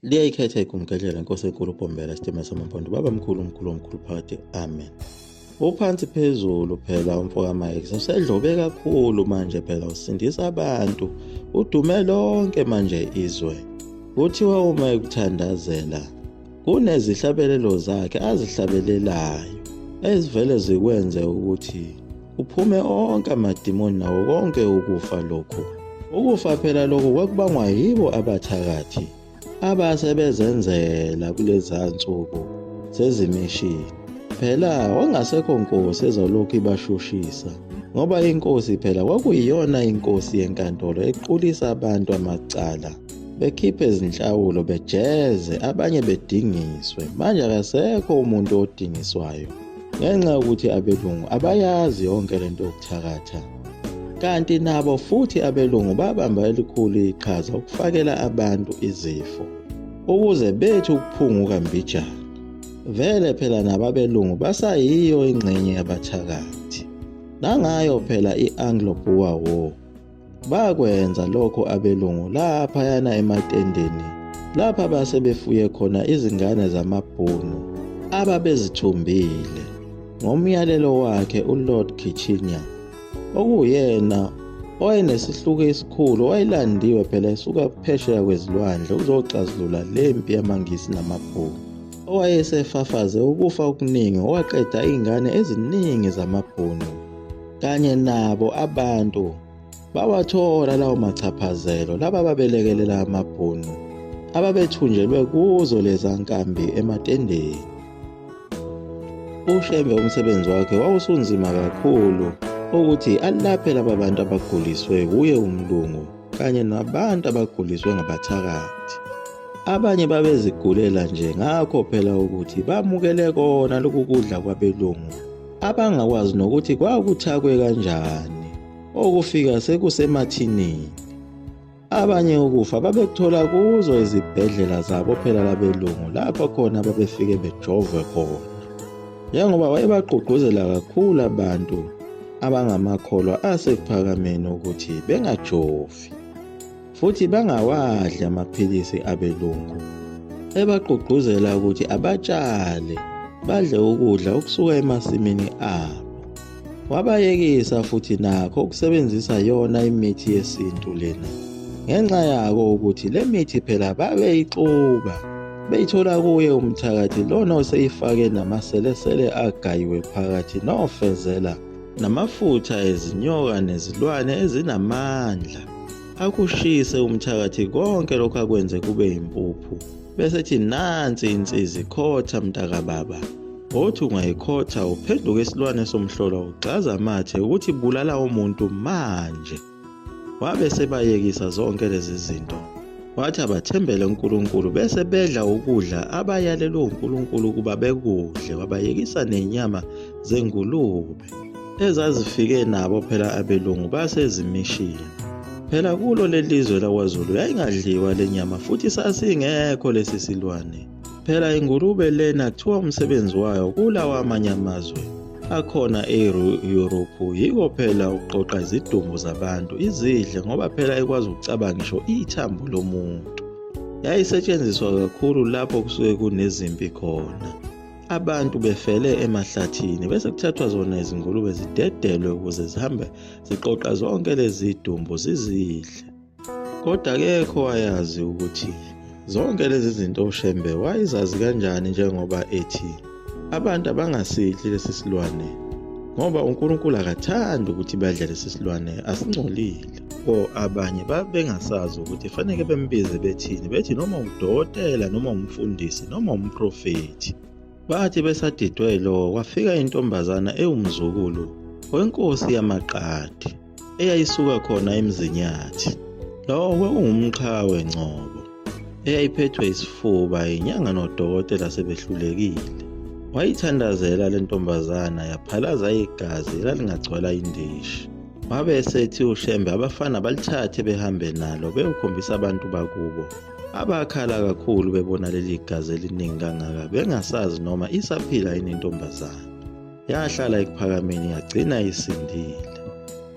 Liyayikhetha igumgedlela inkosi enkulu uBhombela isitima samampondo baba mkhulu mkhulu omkhulu phakathi amen. Uphansi phezulu phela umfo kaMike usedlobe kakhulu manje phela usindisa abantu udume lonke manje izwe. Kuthiwa uma ekuthandazela kunezihlabelelo zakhe azihlabelelayo ezivele zikwenze ukuthi kuphume onke amadimoni nawo konke ukufa lokhu. Ukufa phela lokhu kwakubangwa yibo abathakathi abase bezenzela kuleza nsuku zezimishini. Phela wangasekho nkosi ezolokhu ibashushisa ngoba inkosi phela kwakuyiyona inkosi yenkantolo equlisa abantu amacala bekhiphe izinhlawulo bejeze abanye bedingiswe. Manje akasekho umuntu odingiswayo ngenxa yokuthi abelungu abayazi yonke lento yokuthakatha. Kanti nabo futhi abelungu babamba elikhulu iqhaza ukufakela abantu izifo ukuze bethi ukuphunguka mbijana. Vele phela nabo abelungu basayiyo ingxenye yabathakathi. Nangayo phela i-Anglo-Boer War Bakwenza lokho abelungu laphayana ematendeni lapha base befuye khona izingane zamabhunu ababezithumbile ngomyalelo wakhe uLord Kitchener okuwuyena owayenesihluku esikhulu owayelandiwe phela esuka phesheya kwezilwandle uzoxazulula le mpi yamaNgisi namabhunu owayesefafaze ukufa okuningi owaqeda iy'ngane eziningi zamabhunu kanye nabo abantu bawathola lawo machaphazelo laba babelekelela amabhunu ababethunjelwe kuzo leza nkambi ematendeni. UShembe umsebenzi wakhe wawusunzima kakhulu ukuthi alaphe laba bantu abaguliswe wuye umlungu kanye nabantu abaguliswe ngabathakathi. Abanye babezigulela nje ngakho phela ukuthi bamukele kona lokhu kudla kwabelungu abangakwazi nokuthi kwakuthakwe kanjani okufika sekusemathinini. Abanye ukufa babekuthola kuzo izibhedlela zabo phela labelungu lapho khona babefike bejovwe khona. Njengoba wayebagqugquzela kakhulu abantu abangamakholwa asekuphakameni ukuthi bengajovi futhi bangawadli amaphilisi abelungu. Ebagqugquzela ukuthi abatshale badle ukudla okusuka emasimini abo. Wabayekisa futhi nakho ukusebenzisa yona imithi yesintu lena ngenxa yako ukuthi le mithi phela babeyixuba beyithola kuye umthakathi lona oseyifake namaselesele agayiwe phakathi nofezela namafutha ezinyoka nezilwane ezinamandla akushise umthakathi konke lokhu akwenze kube impuphu bese ethi nansi insizi khotha mntakababa othi ungayikhotha uphenduke isilwane somhlolo ugxaza amathe ukuthi bulala umuntu manje wabe sebayekisa zonke lezi zinto wathi abathembele uNkulunkulu bese bedla ukudla abayalelwe uNkulunkulu ukuba bekudle wabayekisa nenyama zengulube ezazifike nabo phela abelungu basezimishini phela kulo lelizwe lakwaZulu yayingadliwa le nyama futhi sasingekho lesi silwane Phela ingulube lena kuthiwa umsebenzi wayo kulawa amanye amazwe akhona eYurophu yiko phela ukuqoqa izidumbu zabantu izidle ngoba phela ikwazi ukucabanga ngisho ithambo lomuntu. Yayisetshenziswa kakhulu lapho kusuke kunezimpi khona. Abantu befele emahlathini bese kuthathwa zona izingulube zidedelwe ukuze zihambe ziqoqa zonke lezi dumbu zizidle. Kodwa akekho owayazi ukuthi zonke lezi zinto uShembe wayezazi kanjani njengoba ethi abantu abangasidli lesi silwane ngoba uNkulunkulu akathandi ukuthi badle lesi silwane asingcolile. O abanye babengasazi ukuthi faneke bembize bethini bethi noma udokotela noma umfundisi noma umprofethi. Bathi besadidwe lo kwafika intombazana ewumzukulu wenkosi yamaQadi. Eyayisuka khona eMzinyathi. Lowo kwakungumqhawe Ngcobo eyayiphethwe isifuba inyanga nodokotela sebehlulekile. Wayithandazela le ntombazana yaphalaza igazi elalingagcwala indishi. Wabe esethi uShembe abafana balithathe behambe nalo beyokhombisa abantu bakubo abakhala kakhulu bebona leli gazi eliningi kangaka bengasazi noma isaphila yini intombazana. Yahlala ekuphakameni yagcina isindile.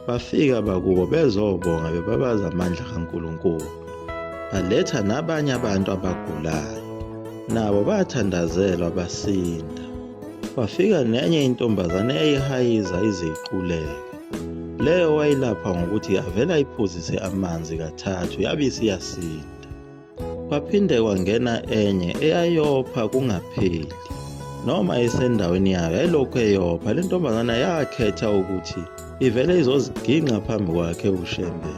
Bafika bakubo bezobonga bebabaza amandla kaNkulunkulu. Baletha nabanye abantu abagulayo. Nabo bathandazelwa basinda. Kwafika nenye intombazane eyayihayiza ize iquleke. Leyo wayilapha ngokuthi avele ayiphuzise amanzi kathathu yabe isiyasinda. Kwaphinde kwangena enye eyayopha kungapheli. Noma isendaweni yayo yayilokhu eyopha, le ntombazana yakhetha ukuthi ivele izoziginqa phambi kwakhe uShembe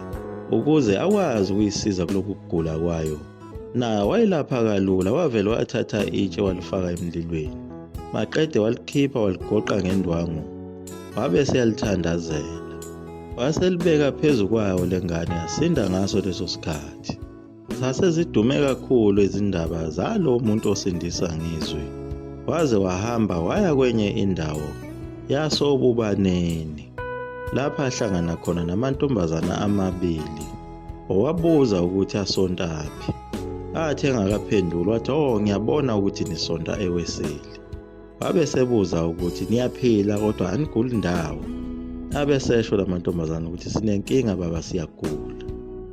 ukuze akwazi ukuyisiza kulokhu kugula kwayo. Naye wayelapha kalula, wavele wathatha itshe walifaka emlilweni. Maqede walikhipha waligoqa ngendwangu, wabe eseyalithandazela. Waselibeka phezu kwayo le ngane yasinda ngaso leso sikhathi. Zasezidume kakhulu izindaba zalo muntu osindisa ngizwi. Waze wahamba waya kwenye indawo yasobubaneni lapha ahlangana khona namantombazana amabili. Wawabuza ukuthi asontaphi. Athi engakaphenduli wathi, "Oh, ngiyabona ukuthi nisonta eWeseli." Wabe sebuza ukuthi niyaphila kodwa aniguli ndawo. Abe esesho lamantombazane ukuthi sinenkinga baba siyagula.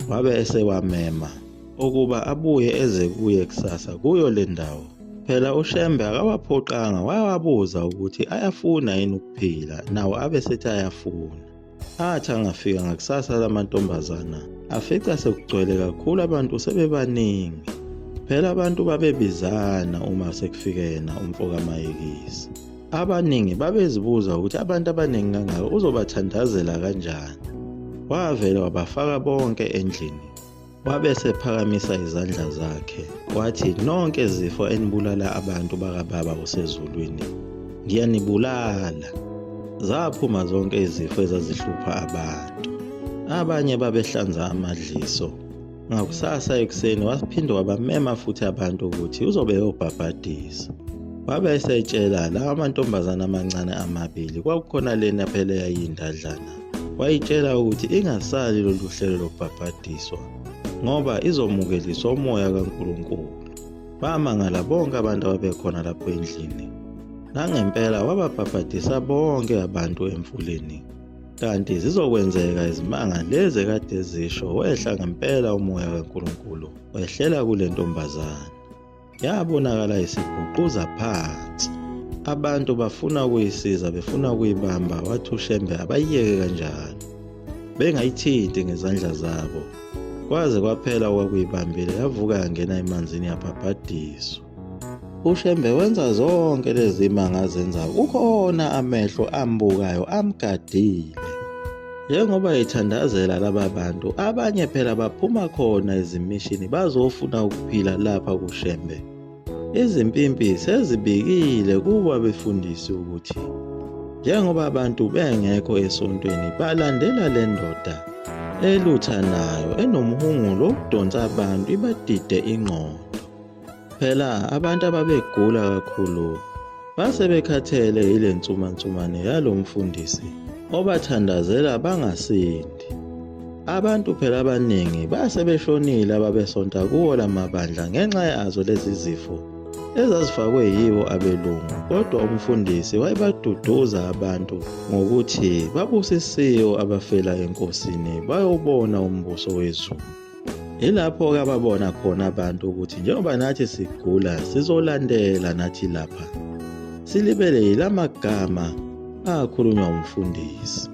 Wabe esewamema ukuba abuye eze kuye kusasa kuyo le ndawo. Phela uShembe akawaphoqanga wawabuza ukuthi ayafuna yini ukuphila nawo abe sethi ayafuna. Athi angafika ngakusasa lamantombazana afica sekugcwele kakhulu abantu sebebaningi. Phela abantu babebizana uma sekufike yena umfo kaMayekisi. Abaningi babezibuza ukuthi abantu abaningi kangaka uzobathandazela kanjani. Wavele wabafaka bonke endlini. Wabe esephakamisa izandla zakhe wathi, nonke zifo enibulala abantu bakaBaba osezulwini, ngiyanibulala. Zaphuma zonke izifo ezazihlupha abantu. Abanye babehlanza amadliso. Ngakusasa ekuseni waphinde wabamema futhi abantu ukuthi uzobe eyobhabhadisa. Wabe esetshela lawa mantombazane amancane amabili, kwakukhona lena phela eyayiyindadlana. Wayitshela ukuthi ingasali lolu hlelo lokubhabhadiswa ngoba izomukeliswa umoya kaNkulunkulu. Bamangala bonke abantu ababekhona lapho endlini. Nangempela wababhabhadisa bonke abantu emfuleni. Kanti zizokwenzeka izimanga lezi ekade zisho, wehla ngempela umoya kaNkulunkulu wehlela kule ntombazane. Yabonakala isibhuquza phansi. Abantu bafuna ukuyisiza befuna ukuyibamba wathi uShembe abayiyeke kanjalo. Bengayithinti ngezandla zabo. Kwaze kwaphela okwakuyibambile yavuka yangena emanzini yabhabhadiswa. UShembe wenza zonke lezi manga azenzayo kukhona amehlo ambukayo amgadile. Njengoba ethandazela laba bantu, abanye phela baphuma khona ezimishini bazofuna ukuphila lapha kuShembe. Izimpimpi sezibikile kubo abefundisi ukuthi njengoba abantu bengekho esontweni balandela le ndoda elutha nayo enomhungulo wokudonsa abantu ibadide ingqondo. Phela abantu ababegula kakhulu base bekhathele yile nsumansumane yalo mfundisi obathandazela bangasindi. Abantu phela abaningi base beshonile ababesonta kuwo lamabandla ngenxa yazo lezi zifo ezazifakwe yiwo abelungu, kodwa umfundisi wayebaduduza abantu ngokuthi babusisiwe abafela enkosini bayobona umbuso wezulu. Yilapho-ke ababona khona abantu ukuthi njengoba nathi sigula sizolandela nathi lapha. Silibele yilamagama akhulunywa umfundisi.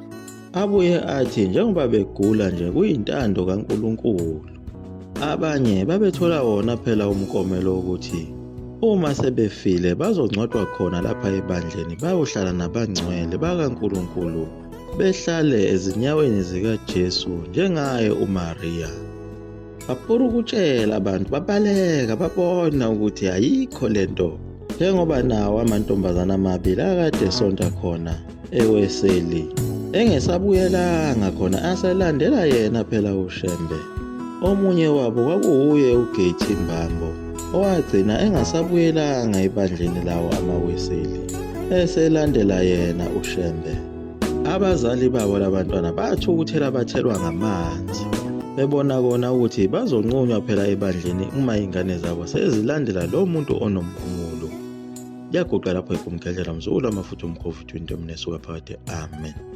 Abuye athi njengoba begula nje kuyintando kaNkulunkulu. Abanye babethola wona phela umkomelo ukuthi uma sebefile bazongcwatshwa khona lapha ebandleni bayohlala nabangcwele bakaNkulunkulu. Behlale ezinyaweni zikaJesu njengaye uMariya. Bapurukutshela abantu babaleka babona ukuthi ayikho lento njengoba nawo amantombazana amabili akade esonta khona eWeseli engesabuyelanga khona aselandela yena phela uShembe. Omunye wabo kwakuwuye uGethi Mbambo owagcina engasabuyelanga ebandleni lawo amaWeseli eselandela yena uShembe. Abazali babo labantwana bathukuthela bathelwa ngamanzi bebona kona ukuthi bazonqunywa phela ebandleni uma ingane zabo sezilandela lo muntu onomkhumulo. Liyaguqa lapho igumgedlela mzukulu amafutha umkhovu 20 mnesuka phakade. Amen.